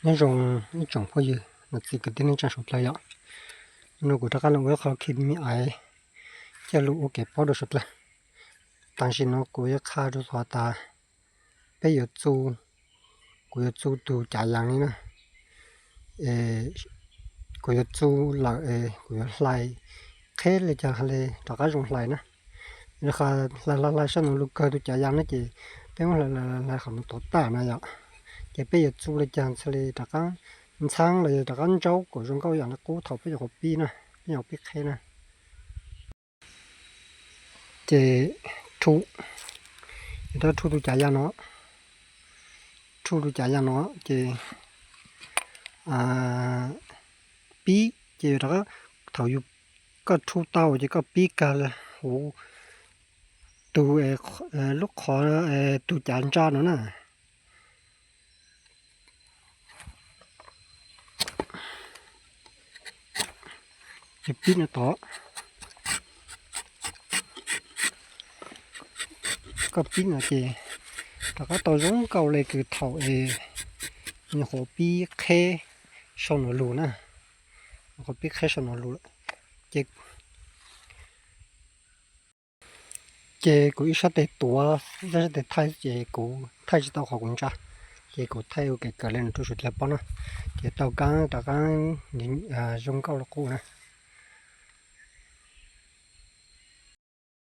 Nyob zoo ib tsoom phooj ywg niam txiv kwv tij neej tsa suav dlawg yom. No kuv rov qab los ua ib qho khi me aiv coj los ua kev paub rau suav dlawg. Tam sim no kuv yuav qha rau txog tas peb yuav txu, kuv yuav txu tus cav yas li na. Kuv yuav txu lawm es kuv yuav hlais qheb li cas li rov qab zoo hlais na. Hlais hlais hlais sab no lug kawg tus cav yas na ces peb muab hlais hlais hlais qhov no tov tag na yom. Ces peb yuav txu li cas thiaj li rov qab ntxhab los yog rov qab ntsaub kom zoo nkauj yam li qub thaum peb nyuam qhuav pib na, peb nyuam qhuav pib qheb na. Ces rhu, yuav rov rhu tus cav yas no, rhu tus cav yas no ces pib ces yuav rov qab, thaum yus, koj rhu tau ces koj pib kag huv tus, lub qhov, tus cav ntsa no na. Ces pib no tod, koj pib no ces rov qab tau zoo nkauj li kws thaum es nyuam qhuav pib qheb sau no lug na, nyuam qhuav pib qheb sau no lug lawm. Ces kuv ib sab tes tuav, ib sab tes thaij ces kuv thaij tsis tau qhov kuv ntsa, ces kuv thaij ua kev kawm li no rau suav dlawg paub na. Ces tau kaab rov qaab zoo nkauj li qub na.